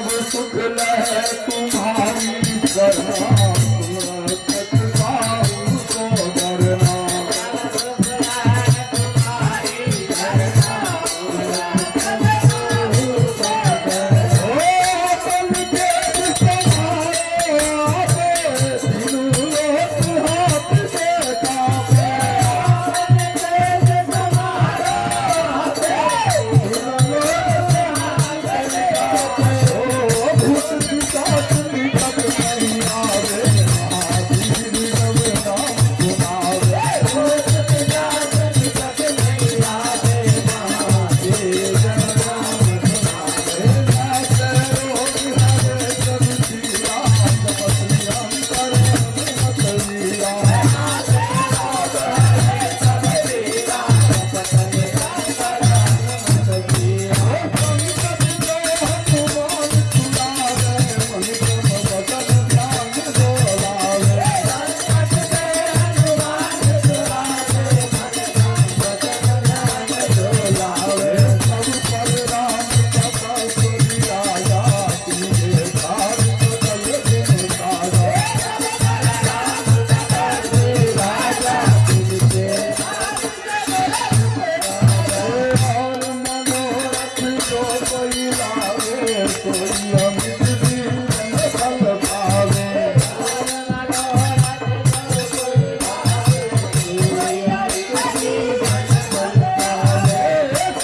सब सुख लहे तुम्हारी शरणा, तुम रक्षक काहू को डरना। ओ बल तेज तुम्हारे आपे, तीनों लोक हाथ से कांपे। ओ भूत पिशाच निकट नहीं आवे, महावीर जब नाम सुनावे। नासे रोग हरे सब पीरा, जपत निरंतर हनुमत वीरा। संकट ते हनुमान छुड़ावे, मन क्रम वचन ध्यान जो लावे। सब पर राम तपस्वी राजा, तिनके कार्य सकल तुम साजा। और मनोरथ जो कोई लावे, सोई अमित जीवन फल पावे।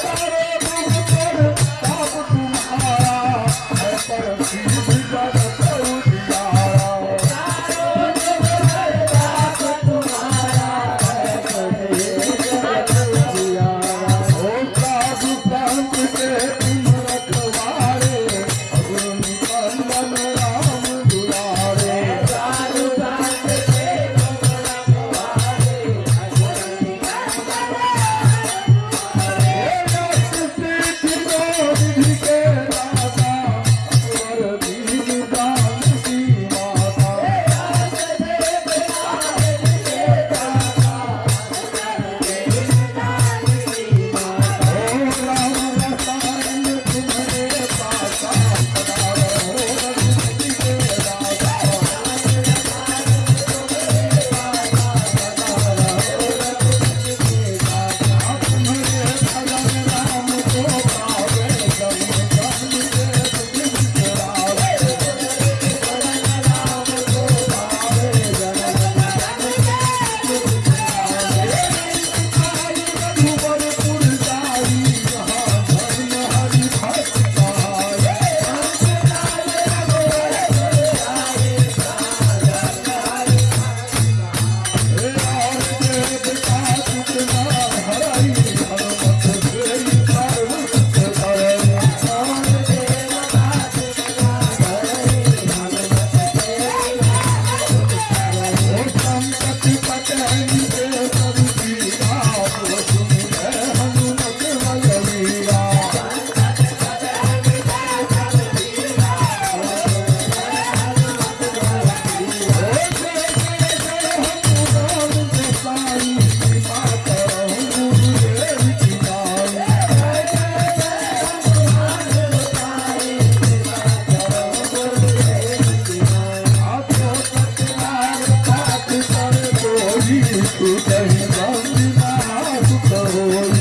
सारे दुख पर ताप तुम्हारा है, पर सिद्ध जगत उजियारा। ओ साधु संत के तुम रखवारे, असुर निकंदन राम दुलारे। सिद्धि निधि के दाता, असवर दीन जानकी माता। ओ राम रसायन तुम्हारे पासा, सदा रहो रघुपति के दासा। तुम्हारे भजन राम को पावे, जन्म जन्म के दुख बिसरावे। रघुबरपुर जाई, जहाँ जन्म हरि भक्त कहाई। और देवता सुख न हरई, हनुमत सेई सर्व सुख करई। ओ संकट कटहि ते सब पीरा, सुमिरै हनुमत बलबीरा। ओ जय जय जय हनुमान गोसाई, कृपा करहु गुरुदेव की नाई। आपो तत्वार पाठ कर कोई, छूटहि बंदी सुख होई।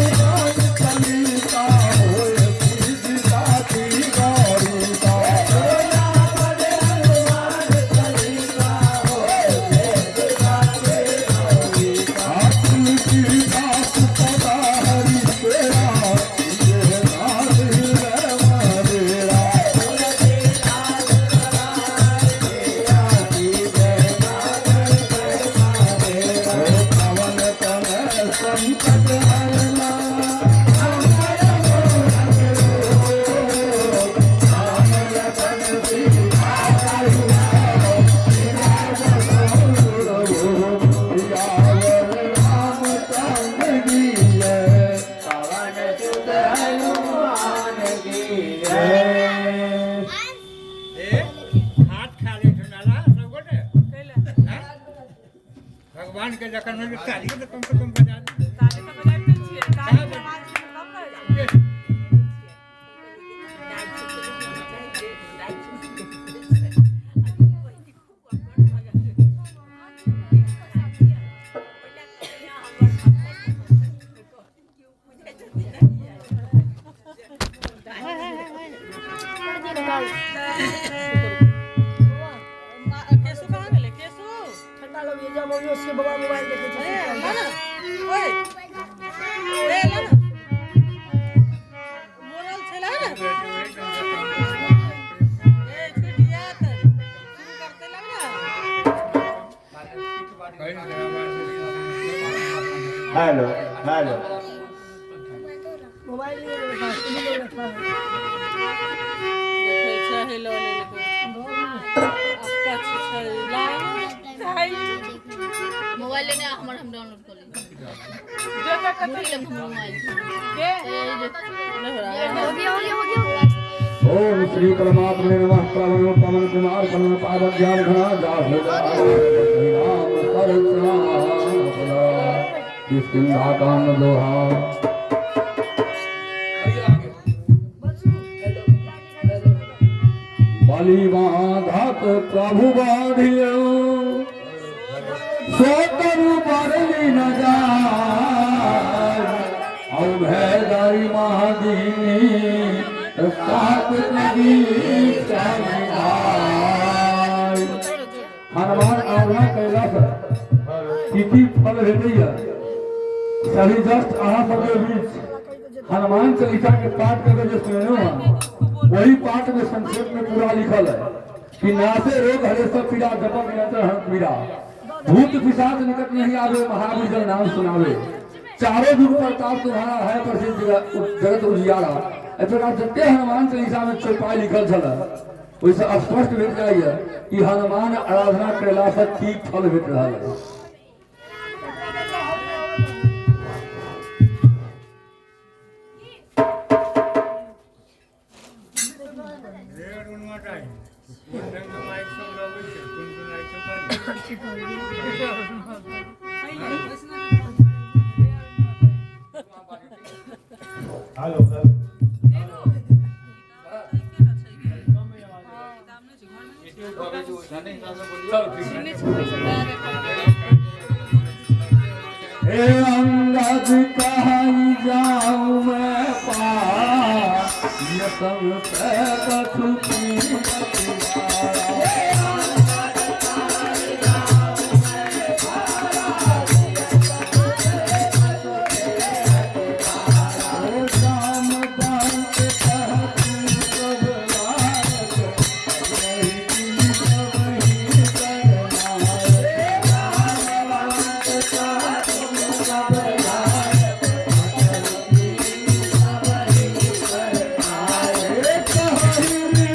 हनुमान चालीसा, होय सिद्धि साखी गौरीसा। तुलसीदास सदा हरि चेरा, कीजै नाथ हृदय बसेरा। ओ पवन तनय संकट हरना, राम लखन सीता रामचंद्र की जय। पवन सुत हनुमान की जय। ए हाथ खाली ठंडाला सब गोटे। भगवान के जखन होइ ताली तऽ कम से कम बजा दी। ताली तऽ बजाबिते छियै, ताली के आवाज सुनि तब ने। केशु कहाँ गेलै केशु? ठंडा लगैए जा मम्मी से बाबा मोबाइल देखै छै। ए ला ना, ओए ए ला ना, मोरल छै ला ना। ए छुटि जायत, शुरू करते लाग ना। हेलो हेलो मोबाइल नहीं मेरे पास, तुम्ही लोग रखा है। देखै छै हेलो लेलकै अकछ छै ला। मोबाइल लेने आ हमर, हम डाउनलोड कऽ लेब। जो तक मुड़ी लग हमर मोबाइल छै। के ए, नहि हो रहा है। हो गया, हो गया, हो गया। ओम श्री परमात्मने नमः। प्रवण पवन कुमार करुण पाद ज्ञान घना जासु राम किष्किंधा कांड दोहा। बलि बाधत प्रभु बाधियो सो तरु बरली न जाय और भैदारी महादीनी सात नदी चल। हनुमान आराधना कैला से की की फल भेटैया? सभी जस्ट अहाँ सबके बीच हनुमान चालीसा के पाठ करके जे सुनलहुँ हँ, वही पाठ में संक्षेप में पूरा लिखल है कि नासे रोग हरे सब पीड़ा, जपत निरंतर हर पीड़ा, भूत पिशाच निकट नहीं आवे, महावीर जब नाम सुनावे, चारों युग प्रताप तुम्हारा है प्रसिद्ध जगत जगत उजियारा। एहि प्रकार जते हनुमान चालीसा में चौपाई लिखल छल, ओहिसँ स्पष्ट भेट जाइए कि हनुमान आराधना कयला से की फल भेट रहल है। रेड उनमाटा है कोन ढंग के माइक सब लगै छै, कोन कोन आइटम बाजै? Hello hello. चलो ठीक है। हे अंगद कहीं जाऊं मैं पार, ये सब से कछु की। राम बात कहती सब लायक, रही सबही करनाय। राम बात कहती सब लायक, रही सबही करनाय।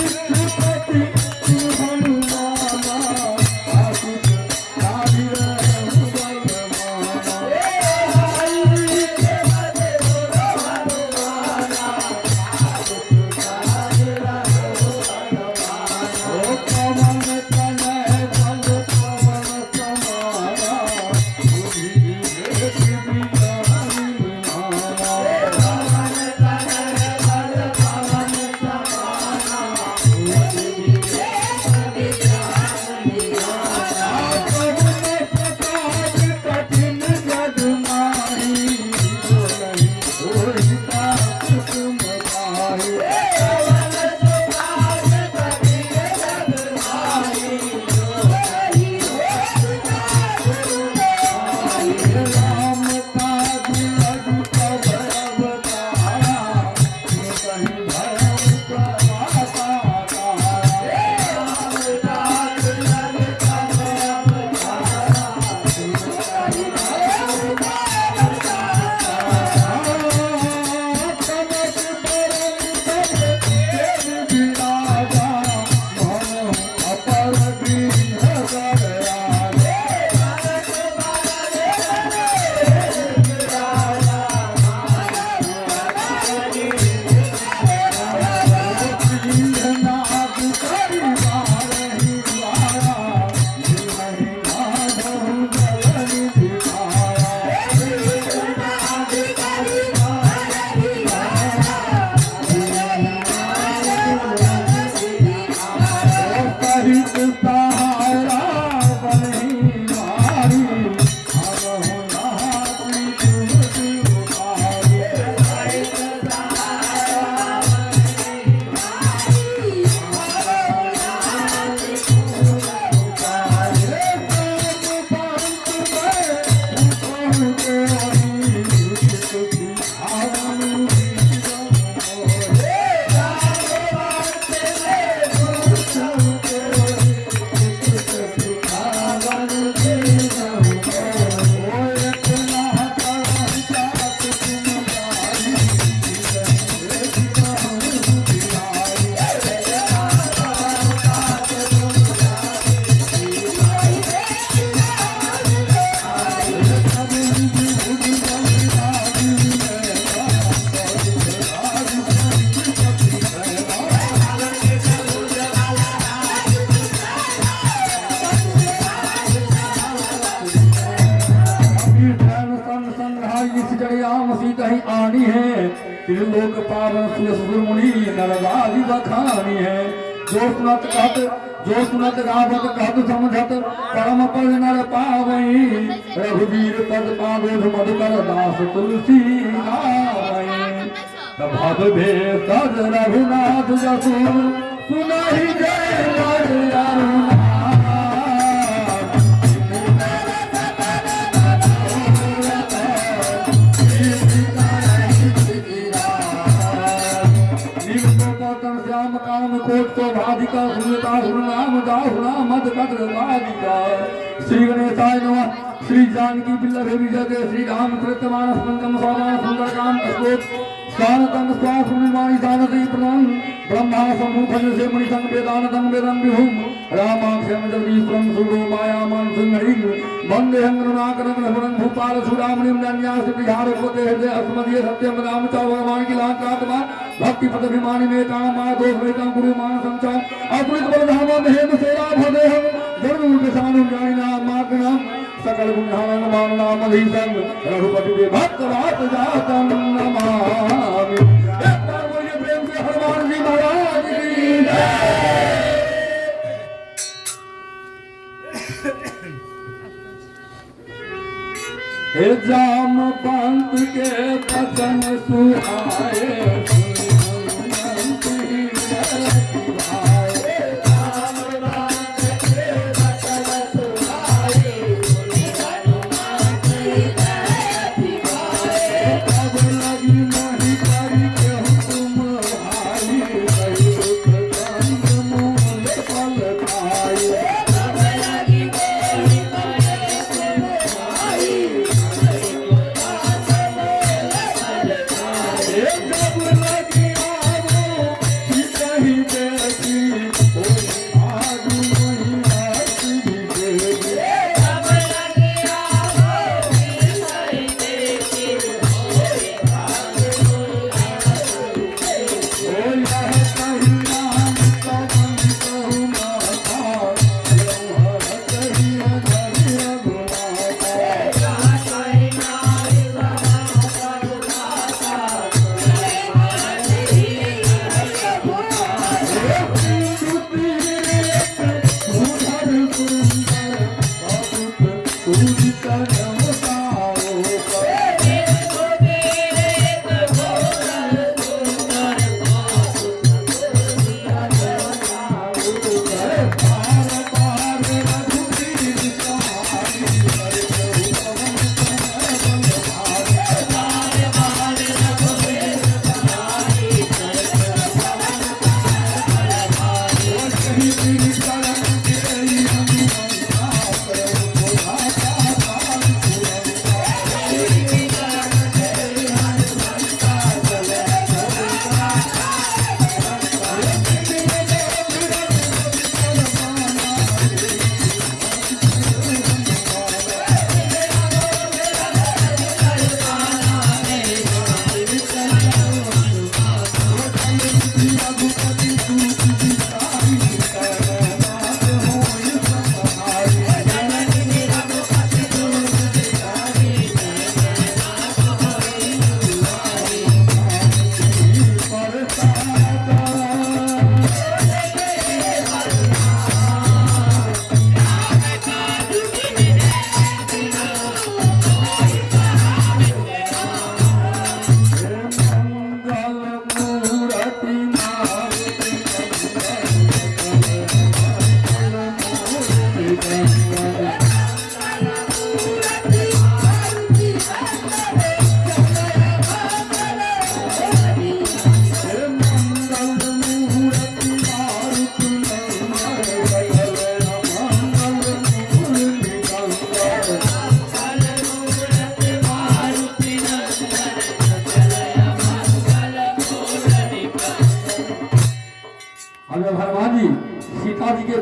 त्रिलोक पावन सुर मुनि नरदादि बखानी है। जो सुनत कहत जो सुनत गावत कहत समझत परम पद नर पावई, रघुवीर पद पागोध मधुकर दास तुलसी गावई। भव भेद रघुनाथ जसु सुनहि जय नर अरुणा। श्री गणेशाय नमः। श्री जानकी वल्लभे विजयते। श्री राम चरितमानस पंचम सोपान सुंदरकांड श्लोक स्वानतम स्वासुनिर्वाणी सानति प्रणाम ब्रह्मा सम्मुखन से मुनि संग वेदानतम वेदं विभुम रामाक्षयं जगदीश्वरं सुरो मायामान सिंहरिं वन्दे हंगरुणाकरं रघुरं भूपाल सुरामणिं न्यास बिहार कोते हृदय अस्मदीय सत्यम राम च भगवान की लाकात्मा भक्ति पद अभिमानी में काम मा दोष में काम गुरु मान संचार अमृत बलधाम हेम सेवा भदेहम धर्म किसानु ज्ञानिना माकनाम सकल गुणानंद माननाम अधीशं रघुपति देव भक्त वात जातम नमामि। एक बार बोलिए प्रेम से हनुमान जी महाराज की जय। हे जाम पंत के वचन सुहाए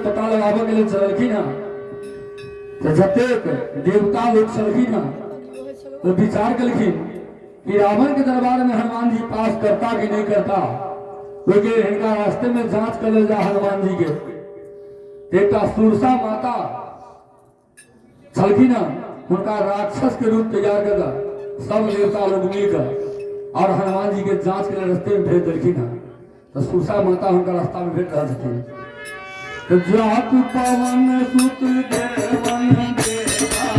पता लगाबे के लिए चलखिन हँ तो जतेक देवता लोग छलखिन हँ तो विचार कलखिन कि रावण के दरबार में हनुमान जी पास करता कि नहीं करता, क्योंकि इनका रास्ते में जांच कर ले जा हनुमान जी के। एकटा सुरसा माता छलखिन हँ, उनका राक्षस के रूप तैयार कर सब देवता लोग मिलकर और हनुमान जी के जांच के रास्ते में भेज देलखिन हँ। तऽ सुरसा माता हुनका रास्ता में भेट रहल छथिन। तऽ जात पवन सुत देवन देवा,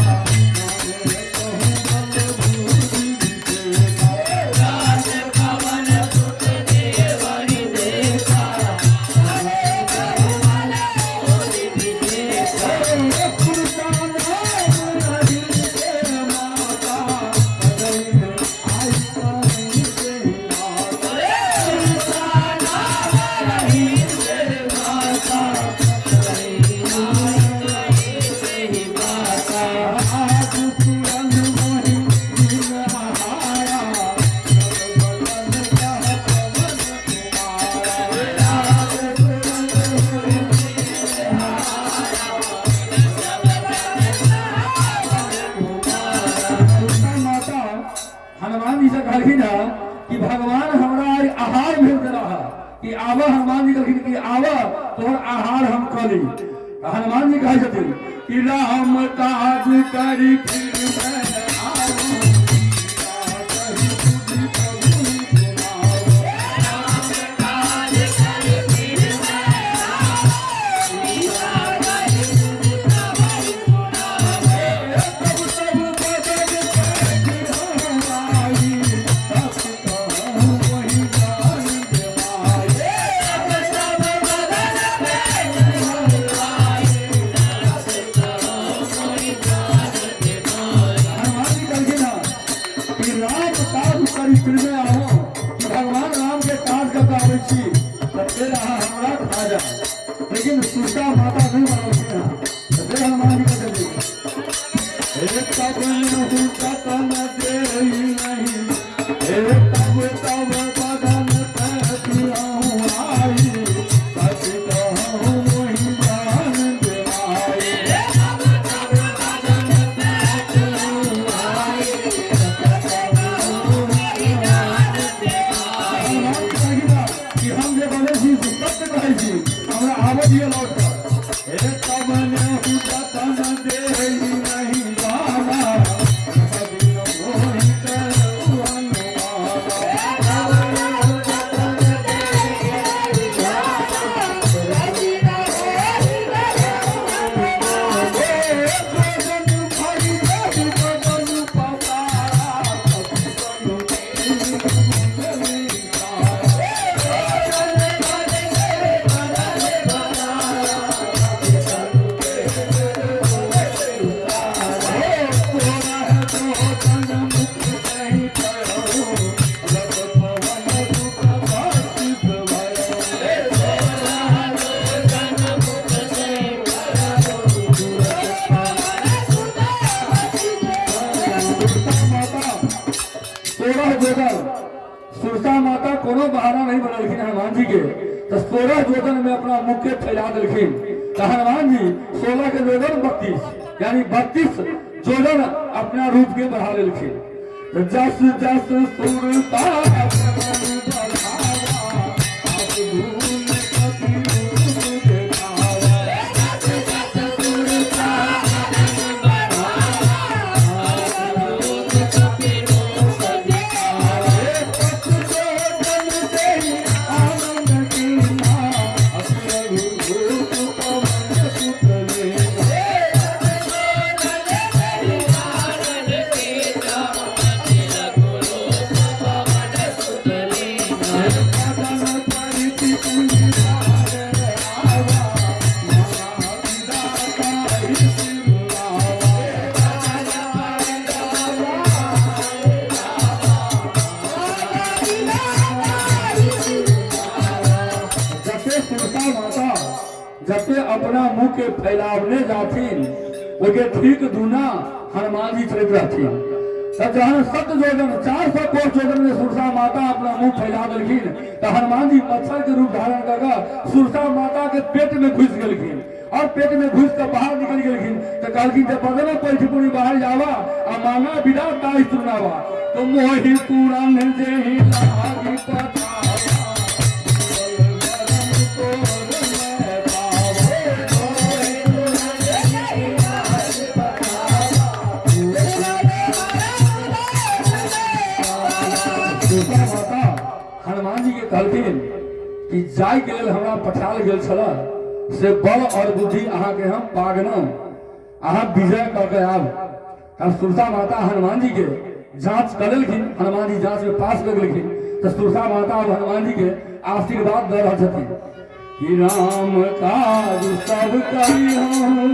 माता हनुमान जी से कहलखिन है कि भगवान हमरा आइ आहार भेज देला है कि आवा। हनुमान जी कहलखिन कि आवा, तोहर आहार हम कली। हनुमान जी कहै छथिन कि राम काज करी फिर मैं आऊं, हनुमान जी कहलखिन हँ कि राम काज करी फिर मैं आऊं, कि भगवान राम के काज कऽ के आबै छी तऽ फेर अहाँ हमरा खा जाउ। लेकिन सुरसा माता नहि मानलखिन हँ। तऽ फेर हनुमान जी कहै छथिन, एक तब तन देहि नहीं, एक तब तब बदन पैठियहुँ आई, सच कहूँ मोहि जान देवाई। हनुमान जी कहलखिन हँ कि हम जे बजै छी से सत्य कहै छी, हमरा आबऽ दिअ लौट कऽ। हे तब नेहु तन देहि नहीं जाना, सदिन मोहि कहु हनुमाना। 16 जोतन सुरसा माता कोनो बहाना नहीं बनलखिन हनुमान जी के, तो 16 जोतन में अपना मुख के फैला देलखिन। तो हनुमान जी 16 के जोतन 32, यानी 32 जोतन अपना रूप के बढ़ा लेलखिन। तो जस जस सुरसा जते सुरसा माता जते अपना मुंह के फैलावने जाथिन, ओके ठीक दूना हनुमान जी चलैत रहथिन। तब जहन सत जोजन 400 कोस जोजन में सुरसा माता अपना मुंह फैला देलखिन, तऽ हनुमान जी मच्छर के रूप धारण कऽ कऽ सुरसा माता के पेट में घुसि गेलखिन और पेट में घुसि कऽ बाहर निकलि गेलखिन। तऽ कहलखिन जे बदल पैठ पूरी बाहर जावा आ मांगा विदा ताहि सुनावा, तो मोहि तुरन जेहि लागी पतावा, के कहलखिन कि जाय के लेल हमरा पठायल गेल छल से बल और बुद्धि अहाँके हम पागलहुँ, अहाँ विजय कऽ के आब। तब सुरसा माता हनुमान जी के जांच कऽ लेलखिन, हनुमान जी जांच में पास कऽ गेलखिन। तऽ सुरसा माता अब हनुमान जी के आशीर्वाद दऽ रहल छथिन कि राम काज सब करिहौं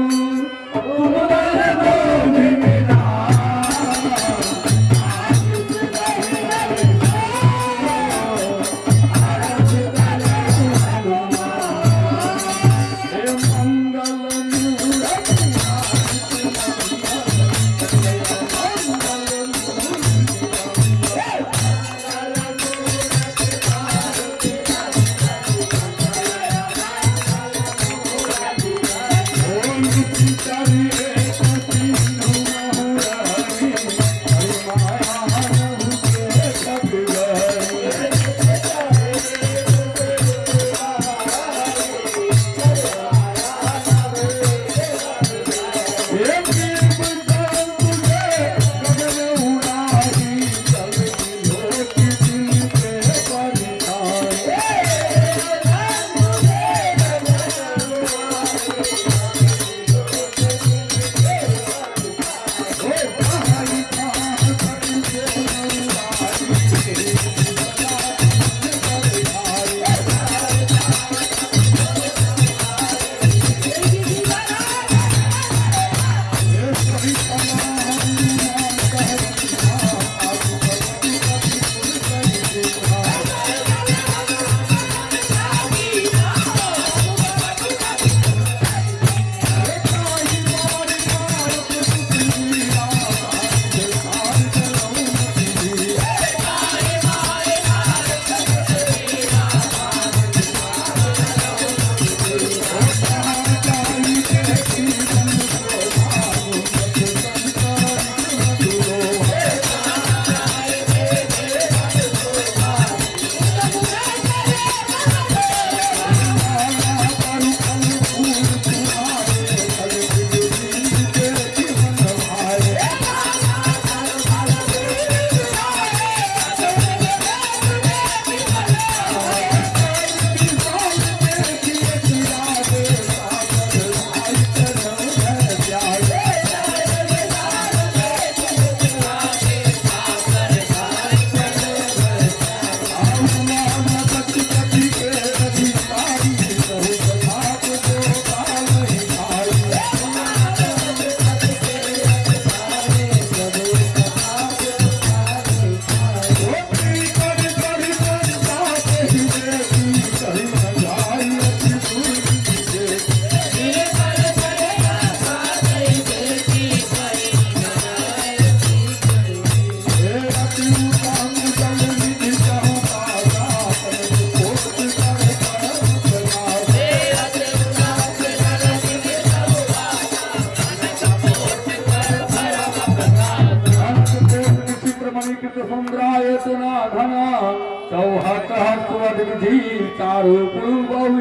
तुम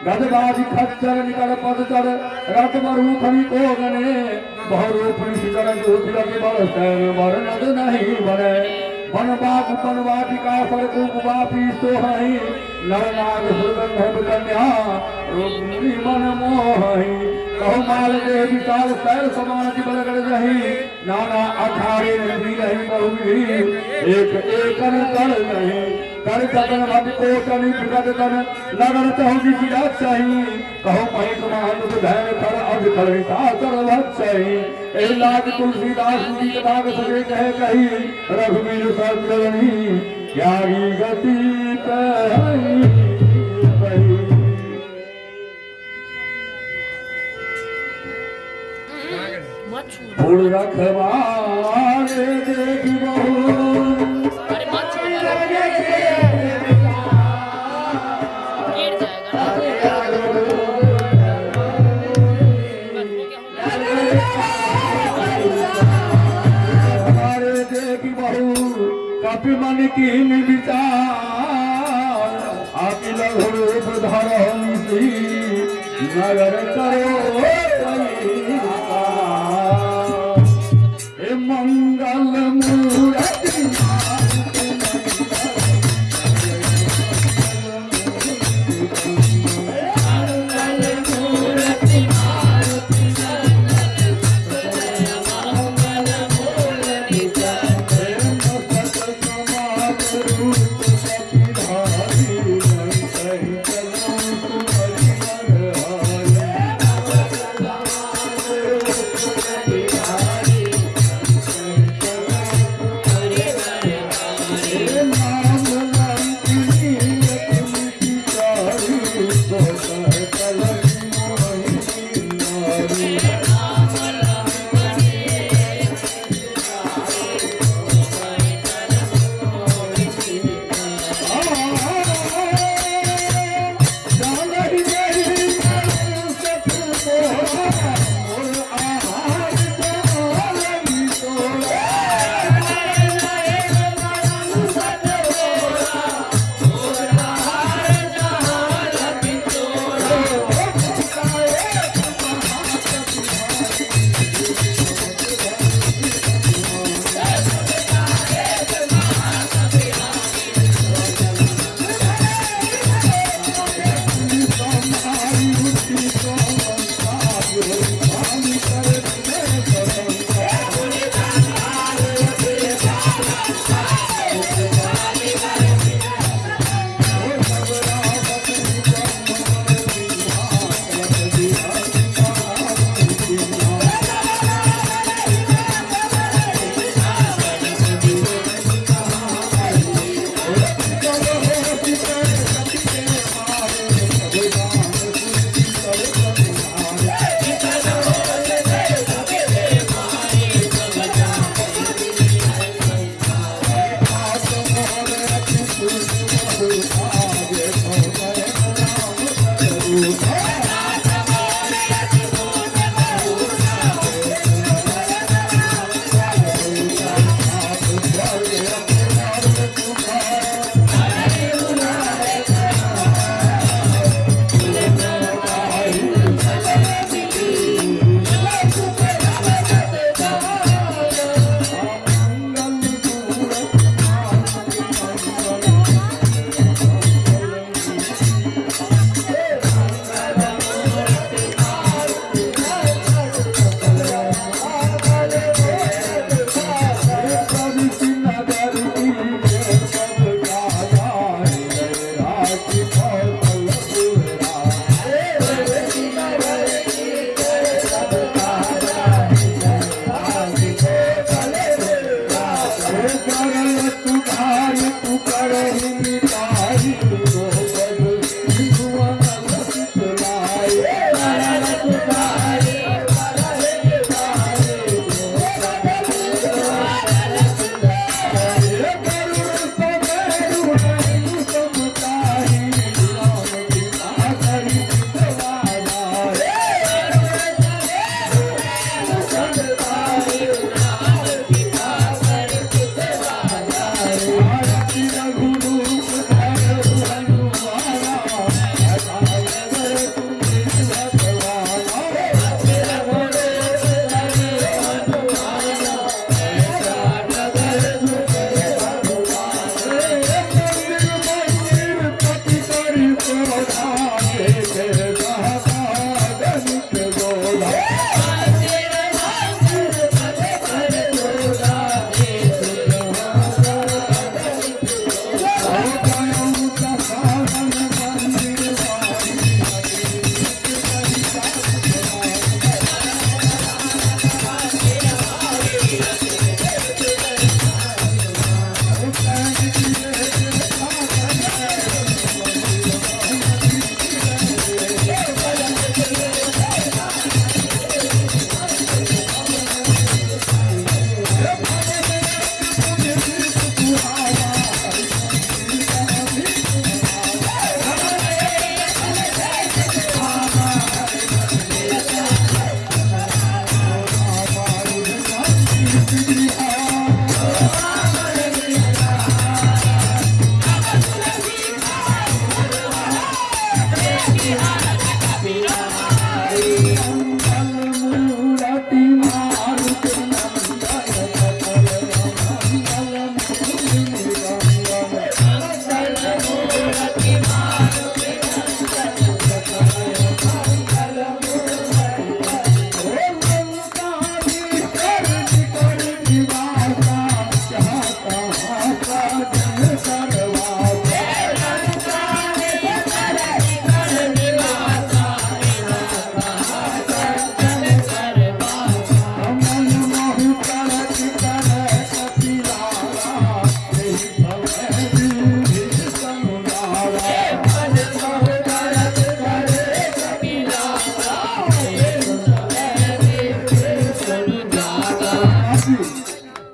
गदबाजी खच्चर निकल पद चर रथ मरु खनि को गने बहुरूप निशिचर ज्योति लगे बल सैन वर्णद नहीं बने बनबाग बनवाटिका सर कूप बापी सोहई नर नाग सुरगंधर्व कन्या रुक्मिणी मन मोहई कहु माल देह विशाल सैल समान बल गण रही नाना अखाड़े नदी रही बहु एक एकन कर नहीं कर सदन मत कोटनि प्रगट तन लगन तहु दिशा चाही कहो महित महान धैन खर अज खर सासर भक्षही ए लाग तुलसीदास जी कथा सके कहे कही रघुवीर सरजनी त्यागी गति कही। फूल रखवारे देख बहु अरे मत छू, गिर जाएगा ना। बस हो गया, हो गया। हमारे देख बहु कपि मन की विचार आदि लघु रूप धरम सी नगर करो हे मंगल मूरति।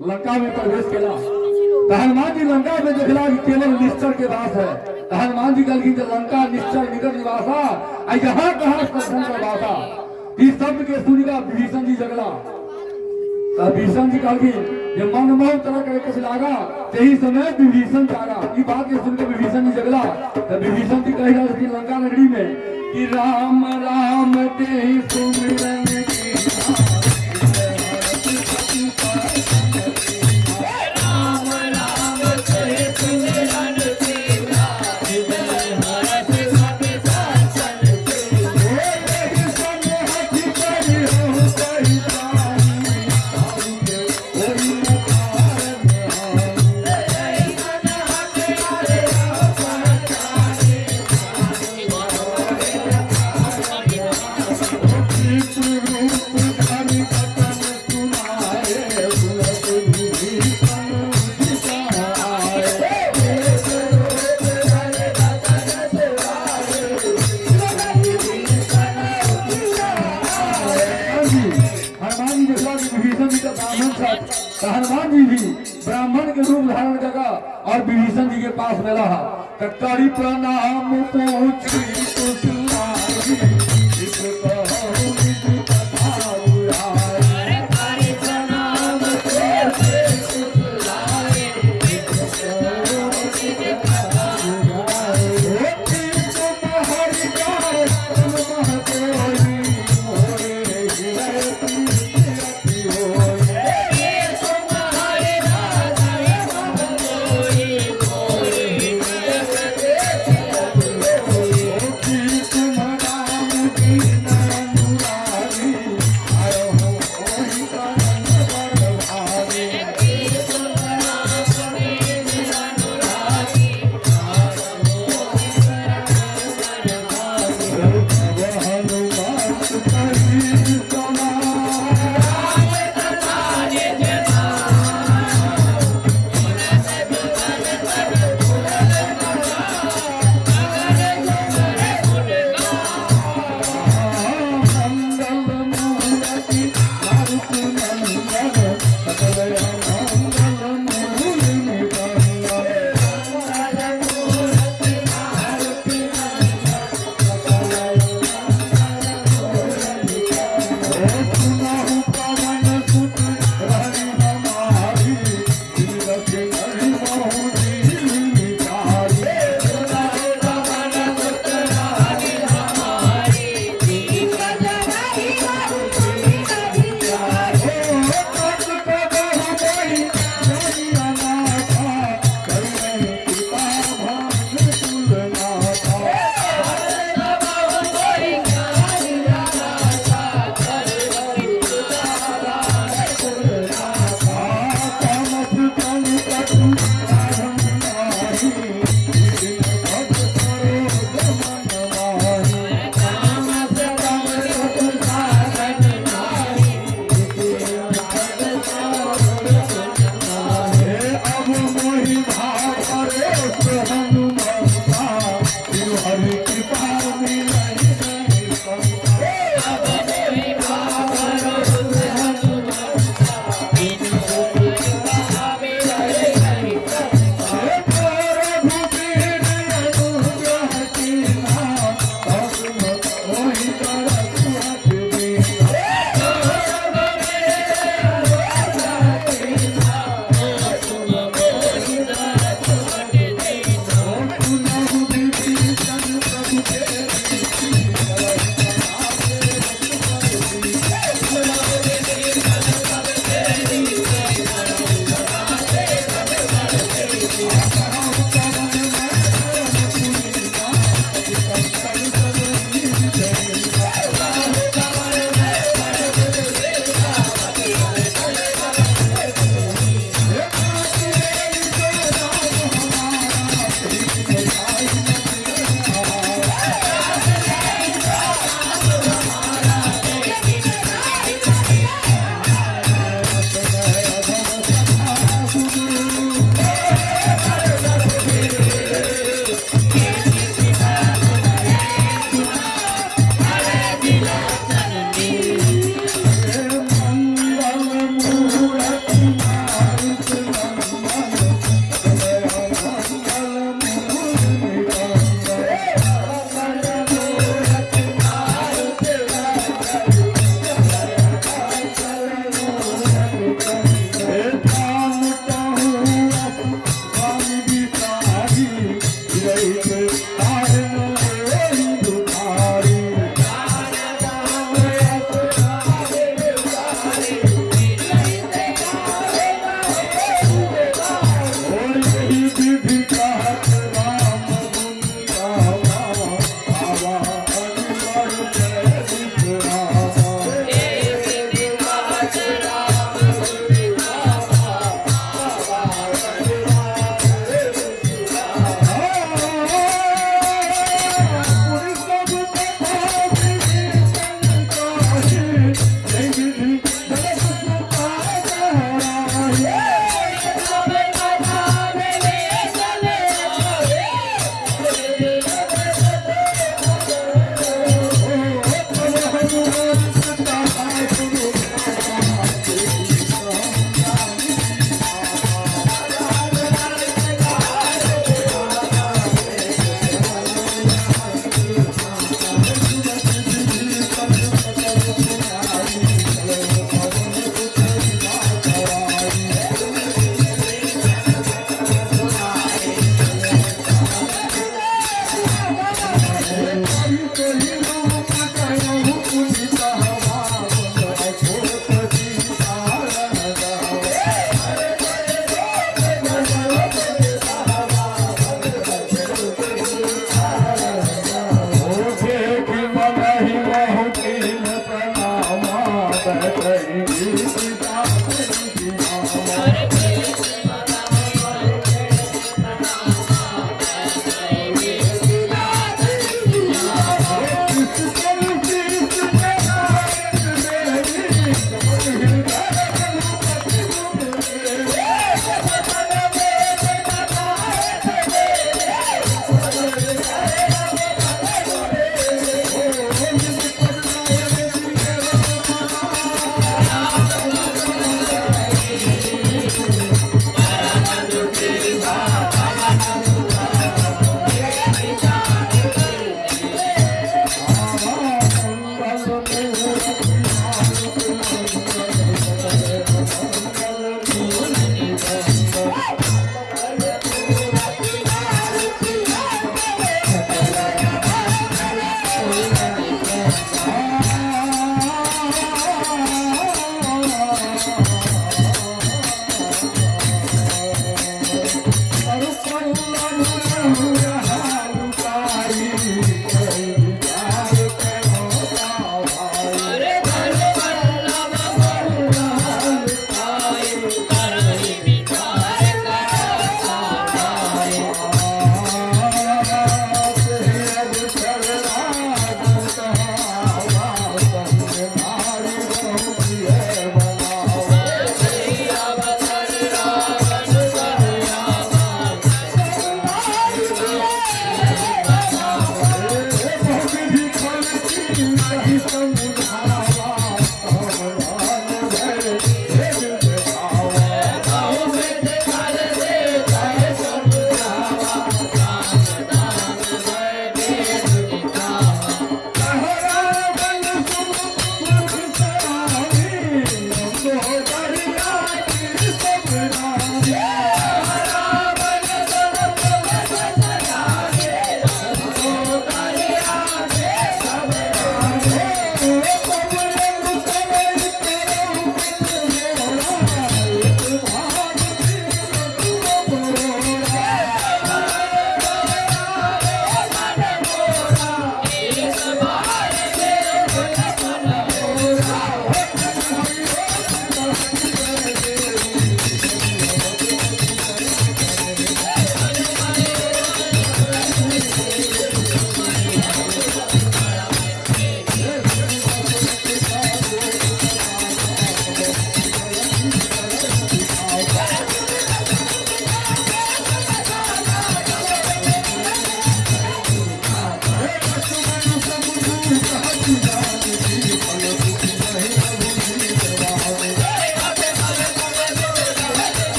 लंका में प्रवेश केला। तऽ हनुमान जी लंका में देखला कि केवल निश्चर के वास है। तऽ हनुमान जी कहलखिन जे लंका निश्चर निकट निवासा, आ यहाँ कहाँ सज्जन का वासा। ई शब्द के सुनिका विभीषण जी जगला। तऽ विभीषण जी कहलखिन जे मन मोह तरह करे कुछ लागा, तेही समय विभीषण जागा। ई बात के सुनके विभीषण जी जगला। तऽ विभीषण जी कहि रहल छथिन लंका नगरी में कि राम राम तेहि सुमिरन की। हनुमान जी देखला कि विभीषण जी का ब्राह्मण छथि, तऽ हनुमान जी भी ब्राह्मण के रूप धारण कऽ कऽ और विभीषण जी के पास मेला है। तऽ करी प्रणाम पहुँची।